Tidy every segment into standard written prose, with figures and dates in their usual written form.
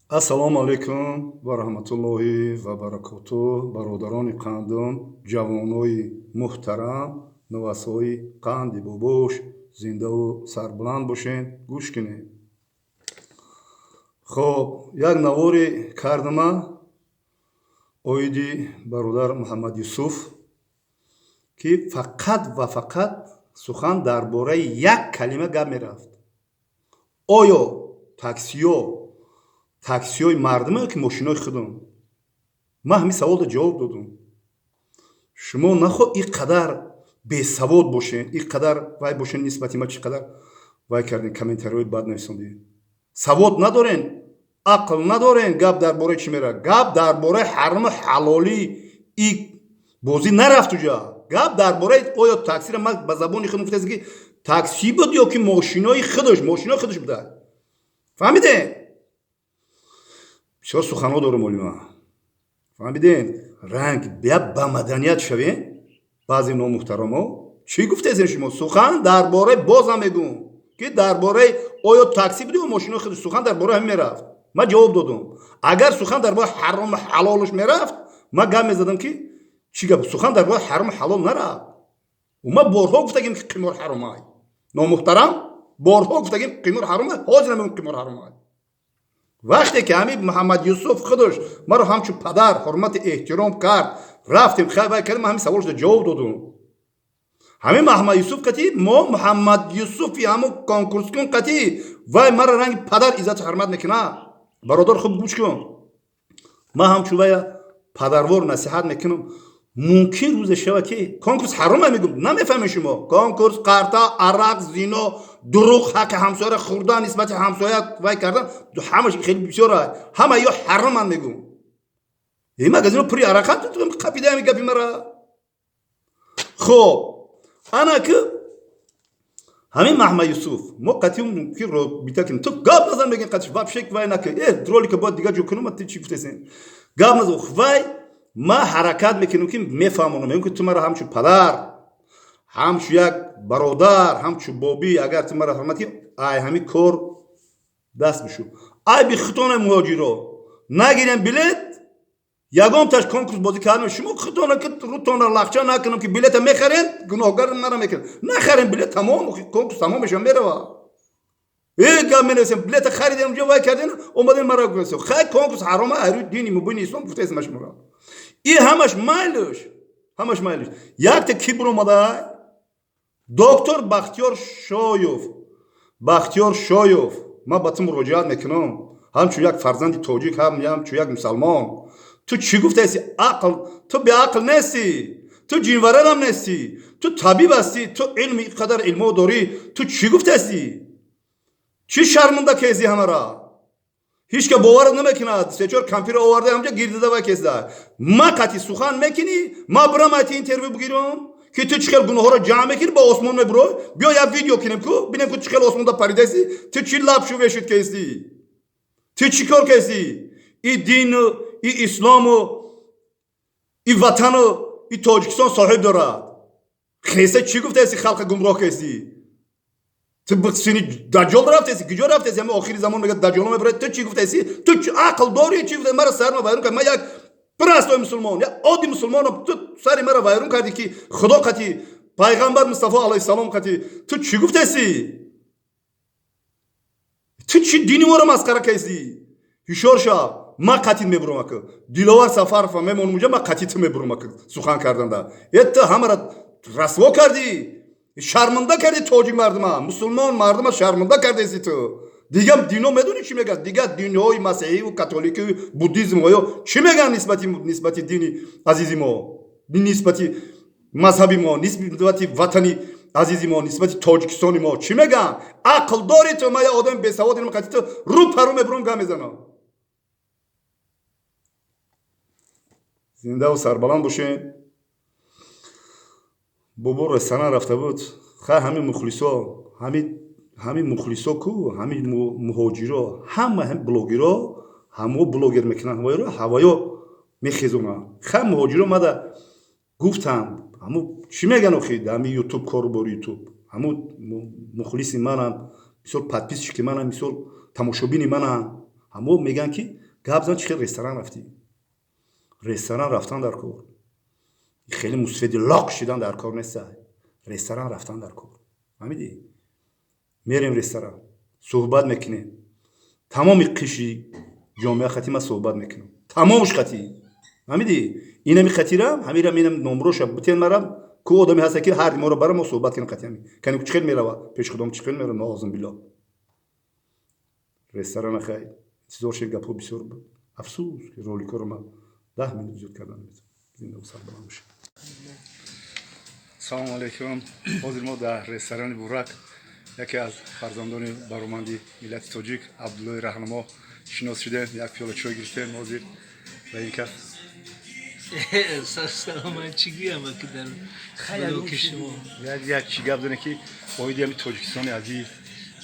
Ассалому алайкум ва раҳматуллоҳи ва баракотуҳ, бародарони қандум, ҷавонои муҳтарам, навасҳои қанди бобош, зиндаву сарбуланд бошед, гӯш кунед. Хоб, як наворе кардама оиди бародар Муҳаммад Юсуф, ки фақат ва фақат сухан дар бораи як калима гап мерафт. Оё таксиё таксиҳои мардуме ки мошинои худум? Ман ҳамин саволро ҷавоб додум. Шумо нахоҳ ин қадар бесавод бошед, ин қадар вай бошед, нисбати ма чӣ қадар вай кардем, комментариҳои бад нависондед. Савод надорен, ақл надорен. Гап дар бораи чӣ меравад? Гап дар бораи ҳарому ҳалолӣ и бозӣ нарафт уҷа. Гап дар бораи оё таксиро ман ба забони худам гуфтаст, ки такси буд ё ки мошинои худаш, мошинои худаш буда. Фаҳмидем? Бисёр суханҳо дорам, олима. Фаҳмидем? Ранг бия ба маданият шавем. Баъзе номуҳтарамо чӣ гуфтесен шумо? Сухан дар бораи, бозам мегӯм, ки дар бораи оё такси буд ё мошинои худаш, сухан дар бораи ҳамин мерафт. Ман ҷавоб додум. Агар сухан дар бораи ҳарому ҳалолаш мерафт, ман гап мезадам, ки чӣ гап. Сухан дар бораи ҳарому ҳалол нарафт. Ман борҳо гуфтагим, ки қимор ҳаромай. Номуҳтарам, борҳо гуфтагим, қимор ҳаромай, ҳозир мегӯм, қимор ҳаромай. Вақте ки ҳамин Муҳаммад Юсуф худаш маро ҳамчун падар ҳурмати эҳтиром кард, рафтем, хай вай кардем, ҳамин саволашро ҷавоб додум. Ҳамин Муҳаммад Юсуф қатӣ мо, Муҳаммад Юсуфи ҳамун конкурскун қатӣ, вай маро ранги падар иззату ҳурмат мекунад. Бародар, хуб гӯш кун, ман ҳамчун вая падарвор насиҳат мекунам. Мумкин рӯзе шавад, ки конкурс ҳарома мегӯм, намефаҳмед шумо. Конкурс, қарта, арақ, зино, дурӯғ, ҳаққи ҳамсояро хӯрдан, нисбати ҳамсоя вай кардан, ҳамаш хеле бисёр, ҳама ё ҳароман мегӯм. Э, магазино пури арақан, қапида ҳами гапи мара. Хоб, ана ки ҳамин Маҳмад Юсуф мо қатъи мумкин робита кунем. Ту гап назан, мегин қатиш вообще вай нака. Э, ролика бояд дигар ҷо кунам. Ти чӣ гуфтесен? Гап назан. Вай ма ҳаракат мекунем, ки мефаҳмонам, мегӯм, ки ту мара ҳамчун падар, ҳамчун як бародар, ҳамчун бобӣ, агар ту мара ҳурмат ки, ай ҳамин кор даст бишу. Айби хитоне, муҳоҷиро нагирем билет, ягонташ конкурс бозӣ кардем. Шумо хитона ки рутона лахча накунам, ки билета мехарен, гуноҳгар мара мекунем. Нахарем билет, тамом, конкурс тамом мешава, мерава. Э, гап менависем, билета харидем, унҷо вай кардем, омадем, мара гуфтем, хай, конкурс ҳарома, айрӯи дини мубини ислом гуфтаестам шуморо. И ҳамаш майлш, ҳамаш майлш. Якта ки биромада? Доктор Бахтиёр Шоёв. Бахтиёр Шоёв, ман ба ту муроҷиат мекунам ҳамчун як фарзанди тоҷик, ҳамчун як мусалмон. Ту чӣ гуфтаеси? Ақл, ту беақл нестӣ, ту ҷинварарам нестӣ, ту табиб ҳастӣ, ту илми ин қадар илмо дорӣ. Ту чӣ гуфтаестӣ? Чӣ шарманда кезӣ ҳамара? Ҳеч ка боварат намекунад. Сечор кампиро оварда, ҳамҷа гирдида вай кезда. Ма қати сухан мекунӣ, ма бирам айти интервю бигирам, ки ту чӣ хел гуноҳҳоро ҷамъ мекунӣ, ба осмон мебурой. Биё, як видео кунем ку, бинем ку чӣ хел осмонда паридаистӣ. Ту чӣ лапшу вешид кестӣ? Ту чӣ кор кестӣ? И дину и ислому и ватану и Тоҷикистон соҳиб дорад. Хеса чӣ гуфтаеси? Халқа гумроҳ кестӣ. Ту сини даҷҷол рафтеси, куҷо рафтеси? Ҳами охири замон мега, даҷҷоло мебарад. Ту чӣ гуфтаеси? Ту ақл дорӣ? Чӣ гуфта? Мара сарма вайрон кард. Ман як простой мусулмон, як оддӣ мусулмонам, ту сари мара вайрон кардӣ, ки Худо қати, пайғамбар Мустафо алайҳиссалом қати ту чӣ гуфтаеси? Ту чӣ дини моро масхара кардӣ? Ҳушёр шав, ман қатит мебурам. Ака Диловар Сафарова мемонам унҷа, ман қатӣ ту мебурам. Ака, сухан карданда э, ту ҳамара расво кардӣ, шарманда кардӣ тоҷик мардума, мусулмон мардума шарманда кардеси ту. Дигар дино медонӣ чӣ мегӯяд? Дигар динҳои масеҳиву католикию буддизм оё чӣ мегӯянд нисбати дини азизи мо, нисбати мазҳаби мо, нисбати ватани азизи мо, нисбати Тоҷикистони мо чӣ мегӯянд? Ақл дорӣ ту? Ман як одами бесавод, қати ту рӯ пару мебурам, гап мезанам. Зиндаву сарбаланд бошед. Бобо ресторан рафта буд. Хай, ҳамин мухлисо, ҳамин мухлисо ку, ҳамин муҳоҷиро, ҳама ҳам блогеро, ҳамо блогер мекунанд, ҳавоёро ҳавоё мехезонанд. Хай, муҳоҷиро мада гуфтам, ҳамо чӣ меган охи, ҳами Ютуб, кору бори Ютуб, ҳамо мухлиси манам, мисол, подписчики манам, мисол, тамошобини манам. Ҳамо мегӯянд, ки гап зан, чӣ хел ресторан рафтӣ. Ресторан рафтан дар кор, хеле мусфеди лоқ шидан дар кор неста. Ресторан рафтан дар кор, фаҳмидӣ? Мерем ресторан, суҳбат мекунем. Тамоми қишри ҷомеа хати ман суҳбат мекунам, тамомш хати, фаҳмидӣ? Инами хатирам, ҳамира инам номроша бутен марам ку одаме ҳаста, ки ҳар моро бара, мо суҳбат кунем қати ҳами кани чӣ хел мерава пеши худом, чӣ хел мерава. Наозум биллоҳ. Ресторана хай, интизор шед, гапҳо бисёр буд. Афсӯс, ки роликҳоро ман 10 минут зиёд кардан наметавонам. Зинда сарбаланд бошед. Салому алайкум. Ҳозир мо дар ресторани Бурак яке аз фарзандони бароманди миллати тоҷик, Абдуллои Раҳнамо, шинос шудем, як пиёла чой гирифтем ҳозир ва ин кас. Салом, чӣ гӯям, ки дар блоки шумо? Як чӣ гап дорем, ки оиди ҳами Тоҷикистони азиз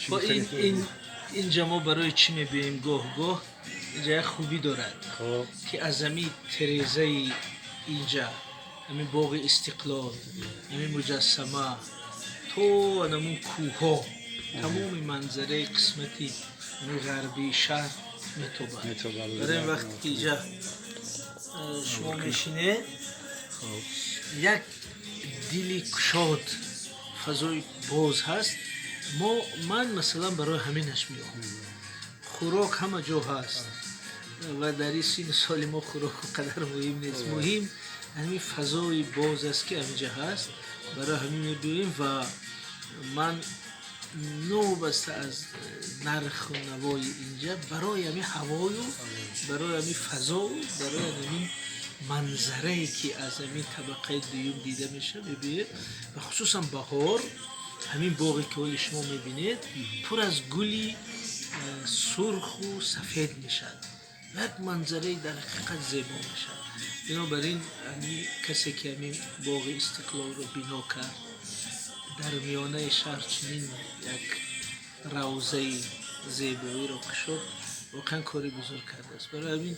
чӣ гуфтанӣ? Инҷа мо барои чӣ мебиёем гоҳ гоҳ? Инҷа як хубӣ дорад, ки аз ҳами терезаи инҷа, ҳамин боғи Истиқлол, ҳамин муҷассама то анамун кӯҳҳо, тамоми манзараи қисмати ҳамин ғарбии шаҳр метобад. Метобад. Барои ин вақте ки инҷа шумо мешинед, як дили кушод, фазои боз ҳаст. Мо, ман масалан, барои ҳаминаш меоям. Хӯрок ҳама ҷо ҳаст ва дар ин синну соли мо хӯрок қадар муҳим нест. Муҳим ҳамин фазои боз аст, ки ҳаминҷа ҳаст. Барои ҳамин мебиёем. Ва ман новобаста аз нарху навои инҷа, барои ҳамин ҳавою, барои ҳамин фазову, барои ҳамин манзарае, ки аз ҳамин табақаи дуюм дида мешавад, мебиёед. Ва хусусан баҳор, ҳамин боғе, ки ҳоли шумо мебинед, пур аз гули сурху сафед мешавад, як манзараи дар ҳақиқат зебо мешавад. Бинобар ин ҳамин касе, ки ҳамин боғи Истиқлолро бино кард, дар миёнаи шаҳр чунин як равзаи зебоиро кушод, воқеан кори бузург кардааст. Барои ҳамин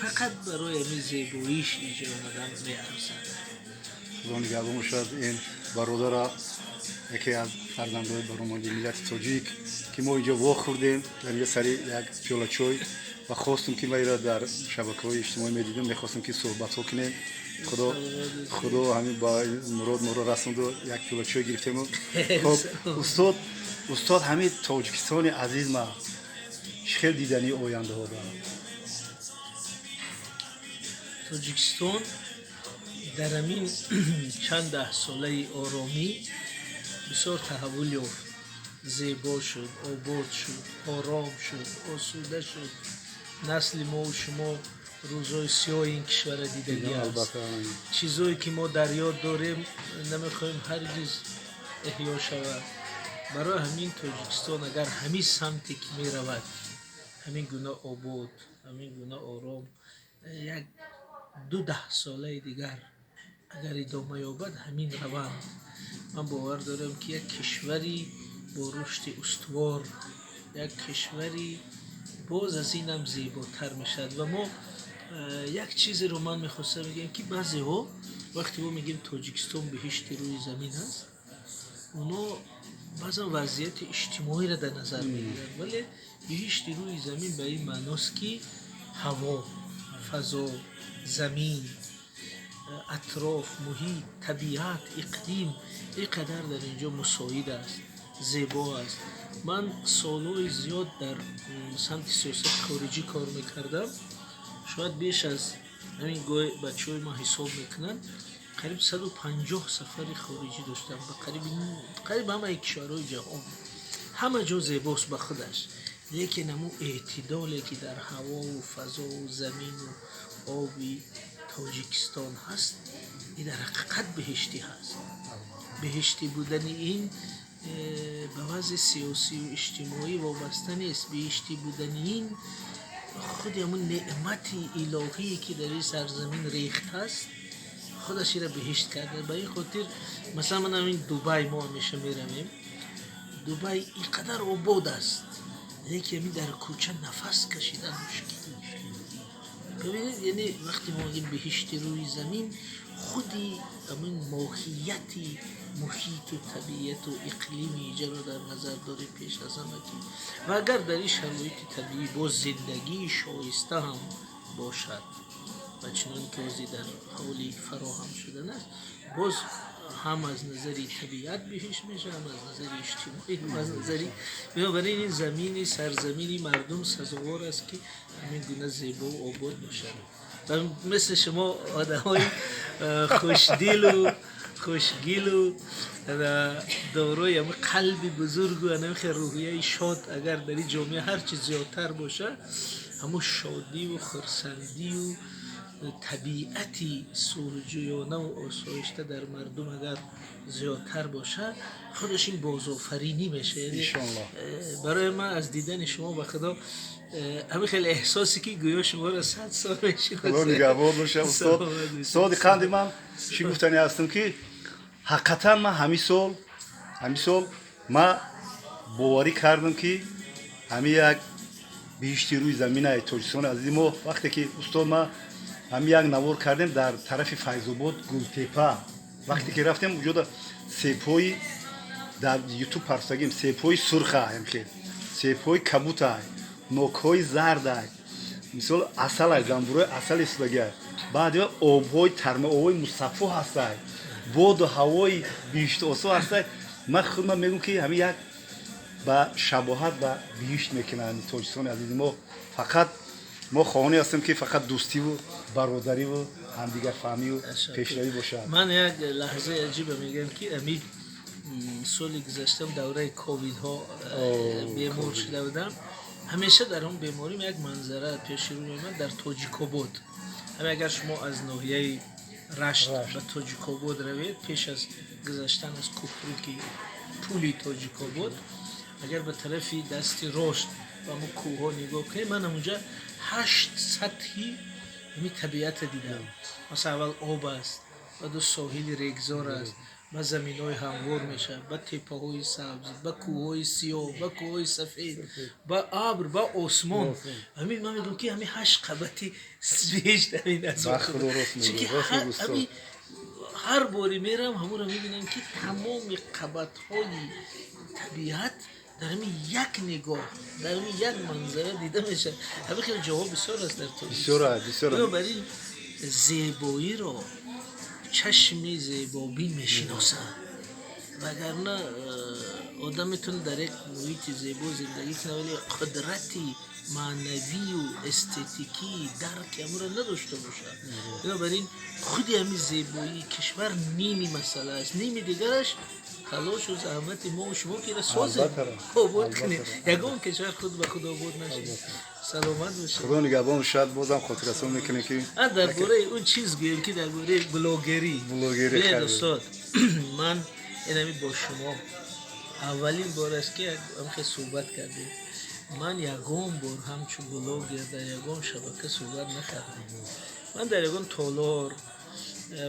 фақат барои ҳамин зебоиш инҷа омадан меарзад. Худо нигаҳбон бошад ин бародара, яке аз фарзандои бароманди миллати тоҷик, ки мо инҷо вохӯрдем, дар инҷо сари як пиёла чой, ва хостум, ки вайро дар шабакаҳои иҷтимоӣ медидем, мехостем, ки суҳбатҳо кунем. Худо ҳамин ба мурод моро расонду, як пиёла чой гирифтему. Хоб, устод, устод, ҳамин Тоҷикистони азиз ма чӣ хел дидани ояндаҳо дорад? Тоҷикистон дар ҳамин чанд даҳсолаи оромӣ бисёр таҳаввул ёфт, зебо шуд, обод шуд, ором шуд, осуда шуд. Насли мову шумо рӯзҳои сиёҳи ин кишварро дидагӣ аст. Чизое, ки мо дар ёд дорем, намехоҳем ҳаргиз эҳё шавад. Барои ҳамин Тоҷикистон агар ҳамин самте, ки меравад, ҳамин гуна обод, ҳамин гуна ором, як ду даҳсолаи дигар агар идома ёбад ҳамин раванд, ман бовар дорам, ки як кишвари бо рушди устувор, як кишвари боз аз инам зеботар мешавад. Ва мо як чизеро ман мехостам бигӯям, ки баъзеҳо, вақте мо мегӯем, Тоҷикистон биҳишти рӯи замин аст, оно баъзан вазъияти иҷтимоиро дар назар мегиранд. Вале биҳишти рӯи замин ба ин маъност, ки ҳаво, фазо, замин, атроф, муҳит, табиат, иқлим ин қадар дар ин ҷо мусоид аст, зебо аст. Ман солҳои зиёд дар самти сиёсати хориҷӣ кор мекардам. Шояд беш аз ҳамин, гоҳе бачаҳои ман ҳисоб мекунанд, қариб 150 сафари хориҷӣ доштам ба қариб ҳамаи кишварҳои ҷаҳон. Ҳама ҷо зебост ба худаш, лекин ҳамун эътидоле, ки дар ҳавову фазову замину оби Тоҷикистон ҳаст, ин дар ҳақиқат биҳиштӣ ҳаст. Биҳиштӣ будани ин ба вазъи сиёсию иҷтимоӣ вобаста нест. Биҳиштӣ будани ин худи ҳамун неъмати илоҳие, ки дар ин сарзамин рехт аст, худаш инро биҳишт карда. Ба ин хотир, масалан, ман ҳамин Дубай, мо ҳамеша меравем Дубай, ин қадар обод аст, лекин ҳамин дар кӯча нафас кашидан мушкил. Бибинед, яъне вақте мо мегӯем биҳишти рӯи замин, худи ҳамин моҳияти муҳиту табиату иқлими иҷаро дар назар дорем пеш аз ҳама ки ва агар дар ин шароити табиӣ боз зиндагии шоиста ҳам бошад ва чунон ки ҳозир дар ҳоли фароҳам шудан аст, боз ҳам аз назари табиат биҳишт мешавад, ҳам аз назари иҷтимоӣ, ҳам аз назари. Бинобар ин, ин замини сарзамини мардум сазовор аст, ки ҳамин гуна зебову обод бошад ва мисли шумо одамҳои хушдилу хушгилу дорои ҳамин қалби бузургу ҳамин хел рӯҳияи шод агар дар ин ҷомеа ҳарчи зиёдтар бошад, ҳамун шодиву хурсандию табиати сулҳҷӯёнаву осоишта дар мардум агар зиёдтар бошад, худаш ин бозофаринӣ мешавад. Иншоаллоҳ. Барои ман аз дидани шумо, ба худо, ҳамин хеле эҳсосе ки гӯё шуморо 100 сол мешиносам. Худо нигаҳбон бошад, устод. Устоди қанди ман, чӣ гуфтанӣ ҳастам, ки ҳақиқатан ман ҳамин сол ман боварӣ кардам, ки ҳамин як биҳишти рӯи заминаи Тоҷикистони азизи мо. Вақте ки, устод, ман ҳамин як навор кардем дар тарафи Файзобод, Гултепа, вақте ки рафтем уҷода, себҳои дар Ютуб парстагим, себҳои сурха, хел себҳои кабутай, нокҳои зардай, мисол, асалай, занбурои асал истодагиай, баъд обҳои тарма, обҳои мусаффо ҳастай, боду ҳавои биҳиштосо ҳастай. Ман худман мегӯм, ки ҳамин як ба шабоҳат ба биҳишт мекунанд Тоҷикистони азизи мо. Фақат мо хоҳоне ҳастем, ки фақат дӯстиву бародариву ҳамдигарфаҳмиву пешравӣ бошад. Ман як лаҳзаи аҷиба мегӯям, ки ами соли гузаштам давраи ковидҳо бемор шуда будам. Ҳамеша дар он беморим як манзара пеши рӯ меомад дар Тоҷикобод. Ҳами агар шумо аз ноҳияи Рашт ба Тоҷикобод равед, пеш аз гузаштан аз купруки пули Тоҷикобод, агар ба тарафи дасти рост ба ҳамун кӯҳҳо нигоҳ кунед, ман ҳамунҷа ҳашт сатҳи ҳами табиата дидам. Масалан, аввал об аст, баъду соҳили регзор аст, ба заминҳои ҳамвор мешавад, ба теппаҳои сабз, ба кӯҳҳои сиёҳ, ба кӯҳҳои сафед, ба абр, ба осмон. Ҳамин ман мегӯям, ки ҳамин ҳашт қабати биҳишт ҳамин аз чунки ҳами ҳар боре мерам, ҳамонро мебинам, ки тамоми қабатҳои табиат дар ҳамин як нигоҳ, дар ҳамин як манзара дида мешавад. Ҳамин хеле ҷоҳо бисёр аст дар Тоҷикистон. Бинобар ин, зебоиро чашми зебобин мешиносад, вагарна одам метавонад дар як муҳити зебо зиндагӣ кунад, вале қудрати маънавию эстетикии дарки ҳамонро надошта бошад. Бинобар ин, худи ҳамин зебоии кишвар ними масъала аст, ними дигараш талошу заҳмати мо шумо, ки ира созем, обод кунем. Ягон кишвар худ ба худ обод нашид. Саломат бошед. Худо нигаҳбон. Шояд бозам хотиррасон мекунем, ки Дар бораи он чиз гӯем, ки дар бораи блогерӣ. Блогерӣ. Бинед, устод, ман инами бо шумо аввалин бор аст, ки ҳамхел суҳбат кардем. Ман ягон бор ҳамчун блогер дар ягон шабака суҳбат накардам. Ман дар ягон толор,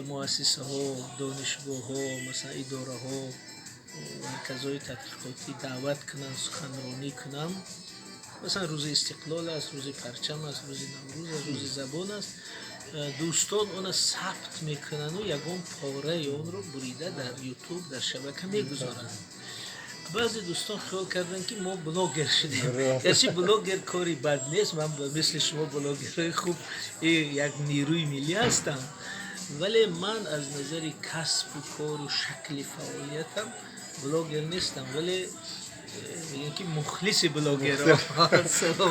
муассисаҳо, донишгоҳҳо, масалан, идораҳо, марказҳои тадқиқотӣ даъват кунанд суханронӣ кунам, масалан, рӯзи истиқлол аст, рӯзи парчам аст, рӯзи Наврӯз аст, рӯзи забон аст, дӯстон она сабт мекунану ягон пораи онро бурида дар Ютуб, дар шабака мегузоранд. Баъзе дӯстон хиёл карданд, ки мо блогер шудем. Гарчи блогер кори бад нест, ман мисли шумо блогерҳои хуб як нерӯи миллӣ ҳастам, вале ман аз назари касбу кору шакли фаъолиятам блогер нестам, вале мегӯям, ки мухлиси блогерҳо.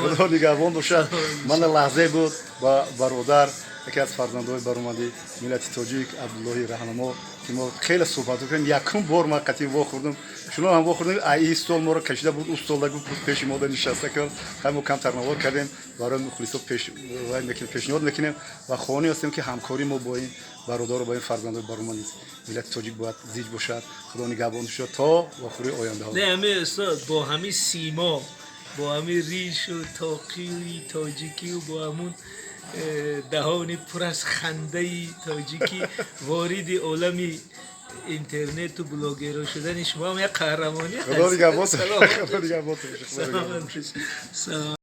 Худо нигаҳбон бошад. Мана лаҳзае буд ба бародар, яке аз фарзандҳои баромади миллати тоҷик, Абдуллоҳи Раҳнамо, ки мо хеле суҳбат кардем. Якум бор ман қатъи вохӯрдам, шуно ҳам вохӯрдем. Аи стол моро кашида буд, у столда гуфт, пеши мода нишаста кар. Хай, мо камтар навор кардем, барои мухлисо пешниҳод мекунем ва хоҳонӣ ҳастем, ки ҳамкории мо бо ин бародару бо ин фарзандҳои баромади миллати тоҷик бояд зич бошад. Худо нигаҳбон бошад то вохӯрии ояндаҳо. Не, ҳами устод, бо ҳами симо, бо ҳами ришу тоқии тоҷикию бо ҳамун даҳони пур аз хандаи тоҷикӣ вориди олами интернету блогеро шудани шумо ҳам як қаҳрамонӣ. Худо нигаҳбон.